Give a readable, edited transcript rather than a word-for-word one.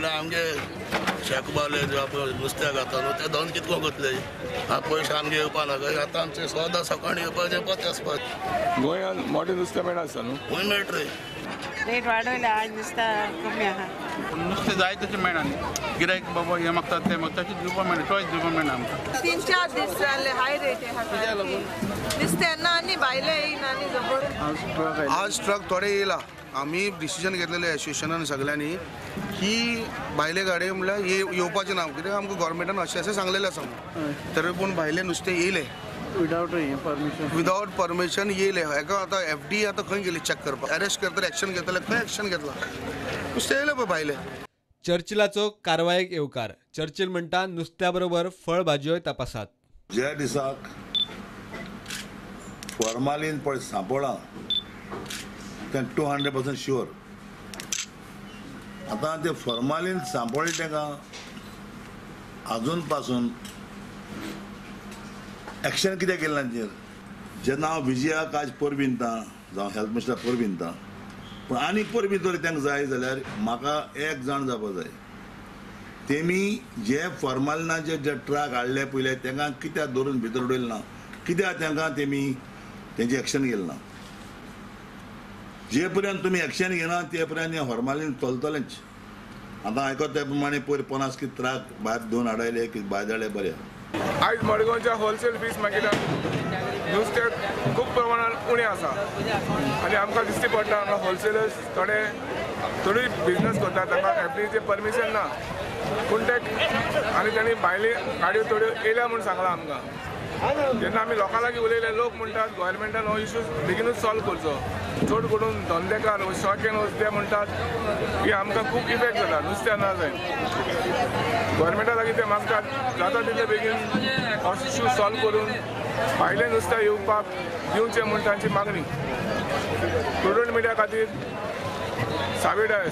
जाल्यार आमगे शेक बावले नुस्त्याक खाता न्हू ते धंद कितको करतले. आतां पयशे आमगे येवपा नाका, आतां आमचे सदां सकाळीं येवपाचें पत्ते आसपाचें. गोंयांत मोटें नुस्तें मेळटा आसता न्हू? खंय मेळटा रे? रेट वाडयल्या आज नुस्तें कमी आहा. नुस्तें जाय तशें मेळना न्ही, गिरायक बाबा हें मागतात तें मागता तशें दिवपाक मेळना, चॉयस दिवपाक मेळना आमकां. 3-4 दीस जाले हाय रेट आहा, नुस्तें ना आनी भायलें येयना आनी जबर. आज ट्रक थोडे येयला. आमी डिसिजन घेतलेलें एसोसिएशनान सगळ्यांनी की भायले गाडये म्हणल्यार येवपाचें ना, कित्याक आमकां गोवोरमेंटान अशें अशें सांगलेलें आसा म्हणून. तरी पूण भायलें नुस्तें येयलें विदावट परमिशन येयलें. हेका आतां एफडी आतां खंय गेली चॅक करपाक, अरेस्ट करतले, एक्शन घेतले, खंय एक्शन घेतला? नुस्तें येयलें पळय भायलें. चर्चिलाचो कारवायेक येवकार. चर्चिल म्हणटा नुस्त्या बरोबर फळ भाजयोय तपासात. ज्या दिसाक फॉर्मालीन पळय सांपडलां तें 200% शुअर. आतां ते फॉर्मालीन सांपडले ताका आजून पासून एक्शन कित्याक केलें ना तांचेर? जेन्ना हांव विजयाक आज परबीं दिता जावं हेल्थ मिनिस्टराक परबीं दिता, पूण आनीक परबीं तरी तांकां जाय जाल्यार म्हाका एक जाण जावपा जाय. तेमी जे फॉर्मालिनाचे जे ट्रक हाडले पयले तांकां कित्याक धरून भितर उडयलें ना, कित्याक तांकां तेमी तेंचें एक्शन केलें ना? जे पर्यंत तुमी एक्शन घेना ते पर्यंत हें फॉर्मालीन चलतलेंच. आतां आयकत त्या प्रमाणे पयर 50 की ट्रक भायर धुवन हाडयले की भायर धाडले बरें. आयज मडगांवच्या होलसेल फीश मार्केटात नुस्तें खूब प्रमाणान उणें आसा आनी आमकां दिश्टी पडटा हांगा होलसेलर्स थोडे थोडी बिजनस करतात, तांकां एफडीचें परमिशन ना, पूण ते आनी तांणी भायली गाडयो थोड्यो येयल्या म्हूण सांगलां आमकां. जेन्ना आमी लोकां लागीं उलयले, लोक म्हणटात गोवोरमेंटान हो इशू बेगीनूच सॉल्व करचो. चड करून धंदेकार शॉकेन ते म्हणटात की आमकां खूब इफेक्ट जाता नुस्तें ना जाय. गोवोरमेंटा लागीं ते मागतात जाता तितले बेगीन हो इशू सॉल्व करून भायलें नुस्तें येवपाक दिवचें म्हूण तांची मागणी. प्रुडंट मिडिया खातीर सावेडा.